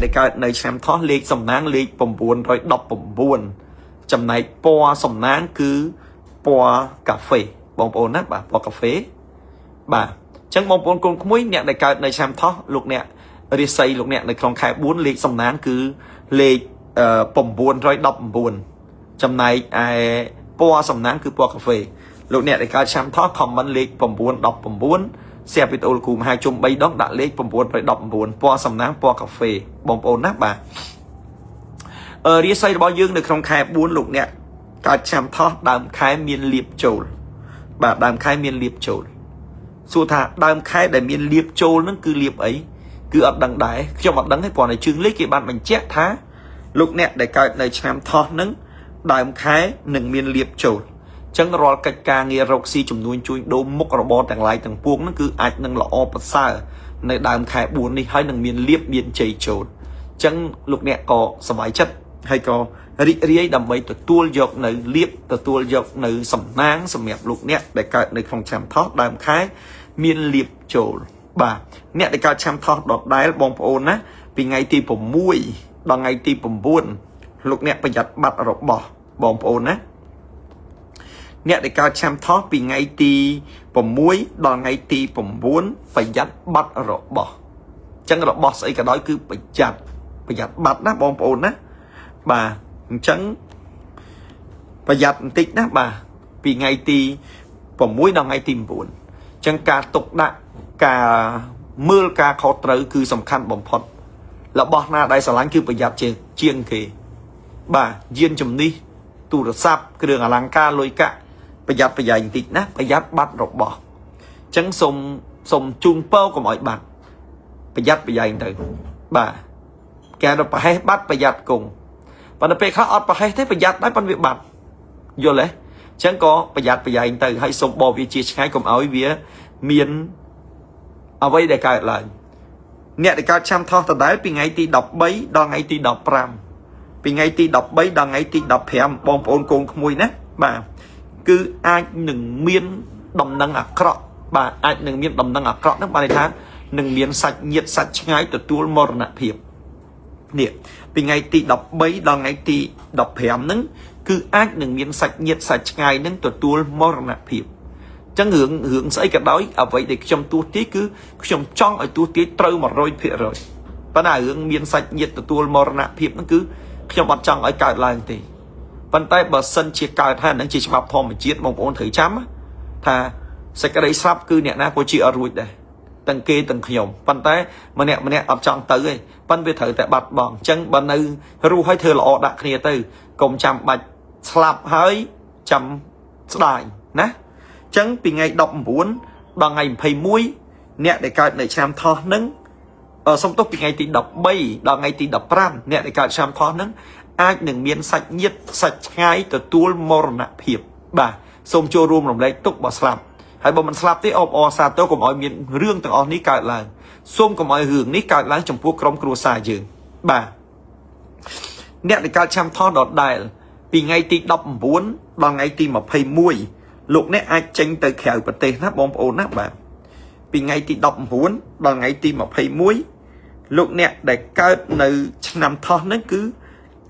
ដែលកើតនៅឆ្នាំថោះលេខសំណាងលេខ919ចំណែកពណ៌សំណាងគឺពណ៌កាហ្វេបងប្អូនណាបាទពណ៌កាហ្វេបាទអញ្ចឹងបងប្អូនកូនក្មួយអ្នកដែលកើតនៅឆ្នាំថោះលោកអ្នករាសីលោកអ្នកនៅក្នុងខែ4លេខសំណាងគឺលេខ919ចំណែកឯពណ៌សំណាងគឺពណ៌កាហ្វេលោកអ្នកដែលកើតឆ្នាំថោះ comment លេខ919 share វីដេអូលោកគ្រូមហាជុំ3ដងដាក់លេខ919ពណ៌សំណាងពណ៌កាហ្វេបងប្អូនណាបាទអឺរាសីរបស់យើងនៅក្នុងខែ4លោកអ្នកកើតឆ្នាំថោះដើមខែមានលៀបចូលបាទដើមខែមានលៀបចូលសួរថាដើមខែដែលមានលៀបចូលហ្នឹងគឺលៀបអីគឺអត់ដឹងដែរខ្ញុំអត់ដឹងទេព្រោះនៅជើងលេខគេបានបញ្ជាក់ថាលោកអ្នកដែលកើតនៅឆ្នាំថោះហ្នឹងដើមខែនឹងមានលៀបចូលចឹងរាល់កិច្ចការងាររកស៊ីចំនួនជួញដូរមុខរបរទាំងឡាយទាំងពួងហ្នឹងគឺអាចនឹងល្អប្រសើរនៅដើមខែ4នេះហើយនឹងមានលៀបមានជ័យចូលចឹងលោកអ្នកក៏សប្បាយចិត្តហើយក៏រីករាយដើម្បីទទួលយកនៅលៀបទទួលយកនៅសំណាងសម្រាប់លោកអ្នកដែលកើតនៅក្នុងឆ្នាំថោះដើមខែមានលៀបចូលបាទអ្នកដែលកើតឆ្នាំថោះដដែលបងប្អូនណាពីថ្ងៃទី6ដល់ថ្ងៃទី9លោកអ្នកប្រយ័ត្នបាត់របស់បងប្អូនណាអ្នកដែលកើតឆ្នាំថោះពីថ្ងៃទី6ដល់ថ្ងៃទី9ប្រយ័ត្នបាត់របស់អញ្ចឹងរបស់ស្អីក៏ដោយគឺប្រយ័ត្នប្រយ័ត្នបាត់ណាបងប្អូនណាបាទអញ្ចឹងប្រយ័ត្នបន្តិចណាបាទពីថ្ងៃទី6ដល់ថ្ងៃទី9អញ្ចឹងការទុកដាក់ការមើលការខុសត្រូវគឺសំខាន់បំផុតរបស់ណាដែលស្រឡាញ់គឺប្រយ័ត្នជាងគេបាទយានជំនិះទូរស័ព្ទគ្រឿងអលង្ការលុយកាក់ប្រយ័ត្នប្រយែងបន្តិចណាប្រយ័ត្នបាត់របស់អញ្ចឹងសូមសូមជូនពរកុំឲ្យបាត់ប្រយ័ត្នប្រយែងទៅបាទគេដល់ប្រហែសបាត់ប្រយ័ត្នគង់ប៉ុន្តែពេលខ្លះអត់ប្រហែសទេប្រយ័ត្នដែរប៉ុន្តែវាបាត់យល់ទេអញ្ចឹងក៏ប្រយ័ត្នប្រយែងទៅហើយសូមបវាជាឆ្ងាយកុំឲ្យវាមានអ្វីដែលកើតឡើងអ្នកដែលកើតឆ្នាំថោះដដែលពីថ្ងៃទី13ដល់ថ្ងៃទី15ពីថ្ងៃទី13ដល់ថ្ងៃទី15បងប្អូនកូនក្មួយណាបាទគឺអាចនឹងមានដំណឹងអាក្រក់បាទអាចនឹងមានដំណឹងអាក្រក់ហ្នឹងបានន័យថានឹងមានសាច់ញាតិសាច់ឆ្ងាយទទួលមរណភាពនេះពីថ្ងៃទី13ដល់ថ្ងៃទី15ហ្នឹងគឺអាចនឹងមានសាច់ញាតិសាច់ឆ្ងាយហ្នឹងទទួលមរណភាពចឹងរឿងរឿងស្អីក៏ដោយអ្វីដែលខ្ញុំទស្សទាយគឺខ្ញុំចង់ឲ្យទស្សទាយត្រូវ100%ប៉ុន្តែរឿងមានសាច់ញាតិទទួលមរណភាពហ្នឹងគឺខ្ញុំអត់ចង់ឲ្យកើតឡើងទេប៉ុន្តែបើសិនជាកើតហើយហ្នឹងជាច្បាប់ធម្មជាតិបងប្អូនត្រូវចាំថាសេចក្តីស្លាប់គឺអ្នកណាក៏ជាអត់រួចដែរទាំងគេទាំងខ្ញុំប៉ុន្តែម្នាក់ម្នាក់អត់ចង់ទៅទេប៉ុន្តែវាត្រូវតែបាត់បង់អញ្ចឹងបើនៅរស់ហើយធ្វើល្អដាក់គ្នាទៅកុំចាំបាច់ស្លាប់ហើយចាំស្ដាយណាចឹងពីថ្ងៃ19ដល់ថ្ងៃ21អ្នកដែលកើតនៅឆ្នាំថោះនឹងសុំទោសពីថ្ងៃទី13ដល់ថ្ងៃទី15អ្នកដែលកើតឆ្នាំថោះនឹងអាចនឹងមានសាច់ញាតិសាច់ឆ្ងាយទទួលមរណភាពបាទសូមចូលរួមរំលែកទុកបើស្លាប់ហើយបើមិនស្លាប់ទេអបអរសាទរកុំឲ្យមានរឿងទាំងអស់នេះកើតឡើងសូមកុំឲ្យរឿងនេះកើតឡើងចំពោះក្រុមគ្រួសារយើងបាទអ្នកដែលកើតឆ្នាំថោះដដែលពីថ្ងៃទី19ដល់ថ្ងៃទី21លោកអ្នកអាចចេញទៅក្រៅប្រទេសណាបងប្អូនណាបាទពីថ្ងៃទី19ដល់ថ្ងៃទី21លោកអ្នកដែលកើតនៅឆ្នាំថោះហ្នឹងគឺ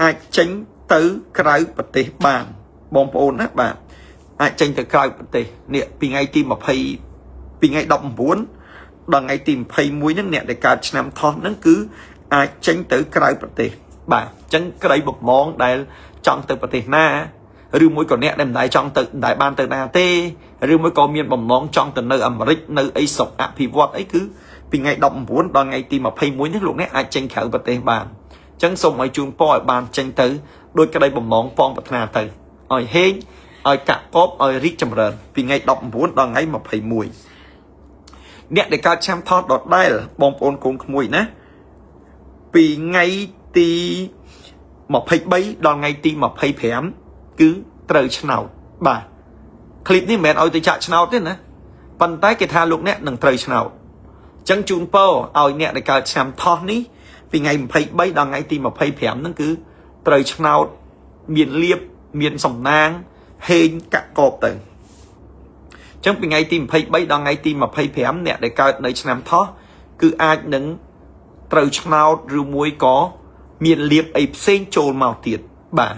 អាចចេញទៅក្រៅប្រទេសបានបងប្អូនណាបាទអាចចេញទៅក្រៅប្រទេសនេះពីថ្ងៃទី20ពីថ្ងៃ19ដល់ថ្ងៃទី21ហ្នឹងអ្នកដែលកើតឆ្នាំថោះហ្នឹងគឺអាចចេញទៅក្រៅប្រទេសបាទអញ្ចឹងក្តីបំងដែលចង់ទៅប្រទេសណាឬមួយក៏អ្នកដែលមិនដែលចង់ទៅមិនដែលបានទៅណាទេឬមួយក៏មានបំណងចង់ទៅនៅអាមេរិកនៅអីស្រុកអភិវឌ្ឍអីគឺពីថ្ងៃ19ដល់ថ្ងៃទី21នេះលោកអ្នកអាចចេញក្រៅប្រទេសបានអញ្ចឹងសូមឲ្យជូនពរឲ្យបានចេញទៅដោយក្តីបំណងប៉ងប្រាថ្នាទៅឲ្យហេងឲ្យកាក់កបឲ្យរីកចម្រើនពីថ្ងៃ19ដល់ថ្ងៃ21អ្នកដែលកើតឆ្នាំថោះដដែលបងប្អូនកូនក្មួយណាពីថ្ងៃទី23ដល់ថ្ងៃទី25គឺត្រូវឆ្នោតបាទឃ្លីបនេះមិនមែនឲ្យទៅចាក់ឆ្នោតទេណាប៉ុន្តែគេថាលោកអ្នកនឹងត្រូវឆ្នោតអញ្ចឹងជូនពរឲ្យអ្នកដែលកើតឆ្នាំថោះនេះពីថ្ងៃ23ដល់ថ្ងៃទី25ហ្នឹងគឺត្រូវឆ្នោតមានលៀបមានសំណាងហេងកាក់កបទៅអញ្ចឹងពីថ្ងៃទី23ដល់ថ្ងៃទី25អ្នកដែលកើតនៅឆ្នាំថោះគឺអាចនឹង ត្រូវឆ្នោតឬមួយក៏មានលៀបអីផ្សេងចូលមកទៀតបាទ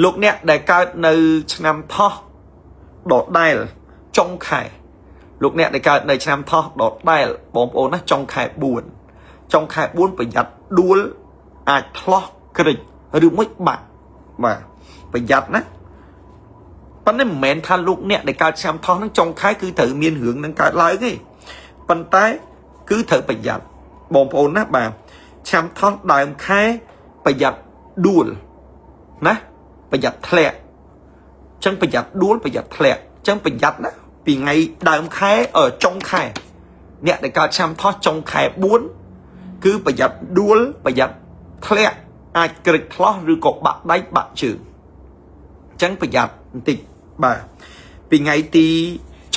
លោកអ្នកដែលកើតនៅឆ្នាំថោះដដែលចុងខែលោកអ្នកដែលកើតនៅឆ្នាំថោះដដែលបងប្អូនណាចុងខែ4ចុងខែ4ប្រយ័ត្នដួលអាចថ្លោះក្រិចឬមួយបាក់បាទប្រយ័ត្នណាប៉ុន្តែមិនមែនថាលោកអ្នកដែលកើតឆ្នាំថោះហ្នឹងចុងខែគឺត្រូវមានរឿងនឹងកើតឡើងទេប៉ុន្តែគឺត្រូវប្រយ័ត្នបងប្អូនណាបាទឆ្នាំថោះដើមខែប្រយ័ត្នដួលណាប្រយ័ត្នធ្លាក់អញ្ចឹងប្រយ័ត្នដួលប្រយ័ត្នធ្លាក់អញ្ចឹងប្រយ័ត្នណាពីថ្ងៃដើមខែចុងខែអ្នកដែលកើតឆ្នាំថោះចុងខែ4គឺប្រយ័ត្នដួលប្រយ័ត្នធ្លាក់អាចក្រិចថ្លោះឬក៏បាក់ដៃបាក់ជើងអញ្ចឹងប្រយ័ត្នបន្តិចបាទពីថ្ងៃទី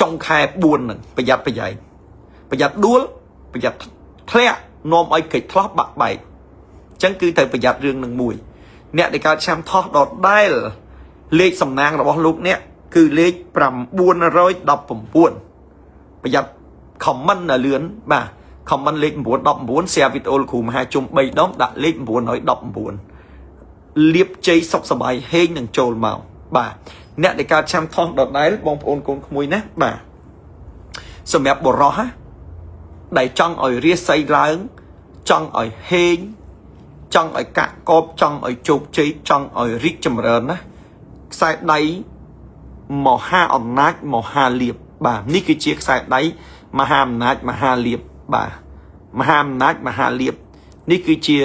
ចុងខែ4ហ្នឹងប្រយ័ត្នប្រយែងប្រយ័ត្នដួលប្រយ័ត្នធ្លាក់នាំឲ្យក្រិចថ្លោះបាក់បែកអញ្ចឹងគឺត្រូវប្រយ័ត្នរឿងនឹងមួយអ្នកដែលកើតឆ្នាំថោះដដែលលេខសំណាងរបស់លោកអ្នកគឺលេខ919ប្រយ័ត្ន comment នៅលឿនបាទ comment លេខ919 share វីដេអូលោកគ្រូមហាជុំ3ដងដាក់លេខ919លៀបជ័យសុខសប្បាយហេងនឹងចូលមកបាទអ្នកដែលកើតឆ្នាំថោះដដែលបងប្អូនកូនក្មួយណាបាទសម្រាប់បុរសណាដែលចង់ឲ្យរាសីឡើងចង់ឲ្យហេងចង់ឲ្យកាក់កបចង់ឲ្យជោគជ័យចង់ឲ្យរីកចម្រើនណាខ្សែដៃមហាអំណាចមហាលៀបបាទនេះគឺជាខ្សែដៃមហាអំណាចមហាលៀបបាទមហាអំណាចមហាលៀបនេះគឺជា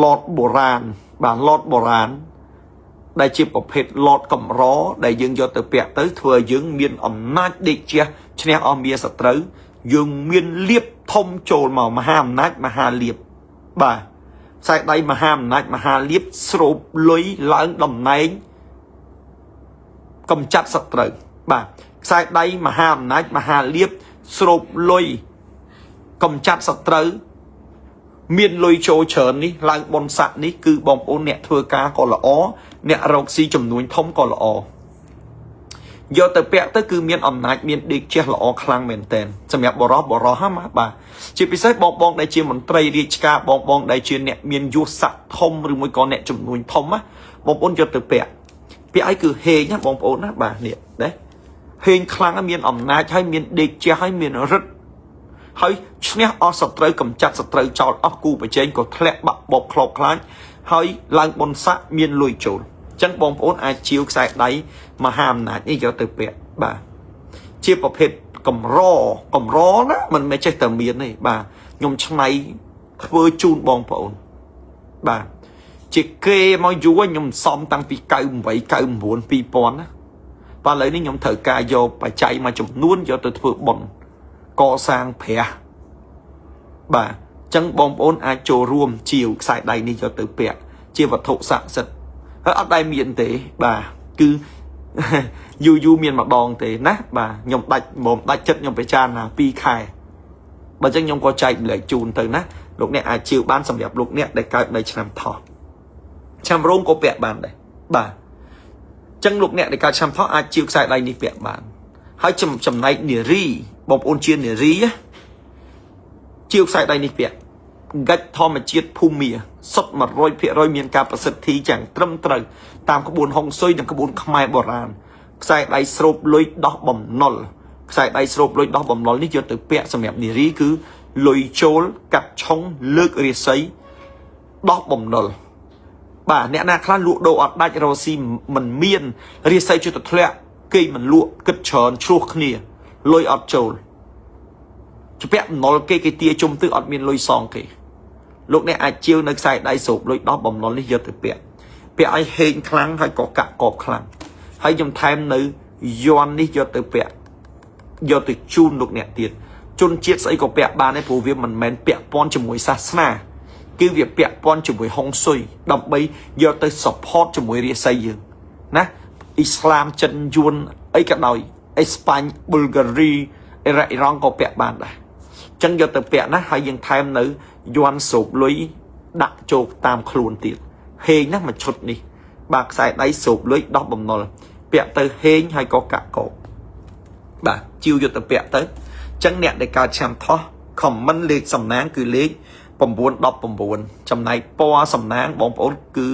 ឡតបុរាណបាទឡតបុរាណដែលជាប្រភេទឡតកម្រដែលយើងយកទៅពាក់ទៅធ្វើឲ្យយើងមានអំណាចដេកជះឈ្នះអស់មាសត្រូវយើងមានលៀបធំចូលមកមហាអំណាចមហាលៀបបាទខ្សែដៃមហាអំណាចមហាលៀបស្រូបលុយឡើងតំណែងកំចាត់សត្រូវបាទខ្សែដៃមហាអំណាចមហាលៀបស្រូបលុយកំចាត់សត្រូវមានលុយចូលច្រើននេះឡើងបុណ្យស័ក្តិនេះគឺបងប្អូនអ្នកធ្វើការក៏ល្អអ្នករកស៊ីចំនួនធំក៏ល្អយកទៅពាក់ទៅគឺមានអំណាចមានដេកជះល្អខ្លាំងមែនទែនសម្រាប់បរោះបរោះហ្នឹងបាទជាពិសេសបងបងដែលជាមន្ត្រីរាជការបងបងដែលជាអ្នកមានយុស័ក្តិធំឬមួយក៏អ្នកចំនួនធំណាបងប្អូនយកទៅពាក់ពាក់ឲ្យគឺហេងណាបងប្អូនណាបាទនេះណាហេងខ្លាំងមានអំណាចហើយមានដេកជះហើយមានរិទ្ធហើយឈ្នះអស់សត្រូវកំចាត់សត្រូវចោលអស់គូប្រជែងក៏ធ្លាក់បាក់បបក្លោបខ្លាចហើយឡើងបុណ្យស័ក្តិមានលុយចូលអញ្ចឹងបងប្អូនអាចជាវខ្សែដៃមហាអំណាចនេះយកទៅពាក់បាទជាប្រភេទកម្រកម្រណាមិនមែនចេះតែមានទេបាទខ្ញុំឆ្នៃធ្វើជូនបងប្អូនបាទជាគេមកយូរខ្ញុំសំតាំងពី98 99 2000ណាបាទឥឡូវនេះខ្ញុំត្រូវការយកបច្ច័យមួយចំនួនយកទៅធ្វើបុណ្យកសាងព្រះបាទអញ្ចឹងបងប្អូនអាចចូលរួមជាវខ្សែដៃនេះយកទៅពាក់ជាវត្ថុស័ក្តិសិទ្ធិហើយអត់ដែលមានទេបាទគឺយូរយូរមានម្ដងទេណាបាទខ្ញុំដាច់មកដាច់ចិត្តខ្ញុំពិចារណា2ខែបើអញ្ចឹងខ្ញុំក៏ចែកម្លែកជូនទៅណាលោកអ្នកអាចជាវបានសម្រាប់លោកអ្នកដែលកើតនៅឆ្នាំថោះឆ្នាំរោងក៏ពាក់បានដែរបាទអញ្ចឹងលោកអ្នកដែលកើតឆ្នាំថោះអាចជាវខ្សែដៃនេះពាក់បានហើយចំណែកនារីបងប្អូនជានារីជាវខ្សែដៃនេះពាក់កាច់ធម្មជាតិភូមិសុទ្ធ100%មានការប្រសិទ្ធិយ៉ាងត្រឹមត្រូវតាមក្បួនហុងស៊ុយនិងក្បួនខ្មែរបុរាណខ្សែដៃស្រូបលុយដោះបំណុលខ្សែដៃស្រូបលុយដោះបំណុលនេះយកទៅពាក់សម្រាប់នារីគឺលុយចូលកាត់ឆុងលើករាសីដោះបំណុលបាទអ្នកណាខ្លះលក់ដូរអត់ដាច់រកស៊ីមិនមានរាសីជិះទៅធ្លាក់គេមិនលក់គិតច្រើនឆ្លោះគ្នាលុយអត់ចូលជពាក់បំណុលគេគេទាជុំទិសអត់មានលុយសងគេលោកអ្នកអាចជាវនៅខ្សែដៃស្រូបលុយដោះបំណុលនេះយកទៅពាក់ពាក់ឲ្យហេងខ្លាំងហើយក៏កាក់កបខ្លាំងហើយខ្ញុំថែមនៅយ័ន្តនេះយកទៅពាក់យកទៅជូនលោកអ្នកទៀតជនជាតិស្អីក៏ពាក់បានដែរព្រោះវាមិនមែនពាក់ព័ន្ធជាមួយសាសនាគឺវាពាក់ព័ន្ធជាមួយហុងស៊ុយដើម្បីយកទៅ support ជាមួយរាសីយើងណាអ៊ីស្លាមចិនយួនអីក៏ដោយអេស្ប៉ាញប៊ុលហ្គារីអ៊ីរ៉ាក់អ៊ីរ៉ង់ក៏ពាក់បានដែរចឹងយកទៅពាក់ណាហើយយើងថែមនៅយ័ន្តស្រូបលុយដាក់ចូលតាមខ្លួនទៀតហេងណាមួយឈុតនេះបាទខ្សែដៃស្រូបលុយដោះបំណុលពាក់ទៅហេងហើយក៏កាក់កបបាទជាវយកទៅពាក់ទៅចឹងអ្នកដែលកើតឆ្នាំថោះ Comment លេខសំណាងគឺលេខ919ចំណែកពណ៌សំណាងបងប្អូនគឺ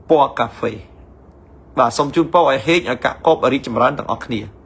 ពណ៌កាហ្វេបាទសូមជូនពរឲ្យហេងឲ្យកាក់កបឲ្យរីកចម្រើនទាំងអស់គ្នា។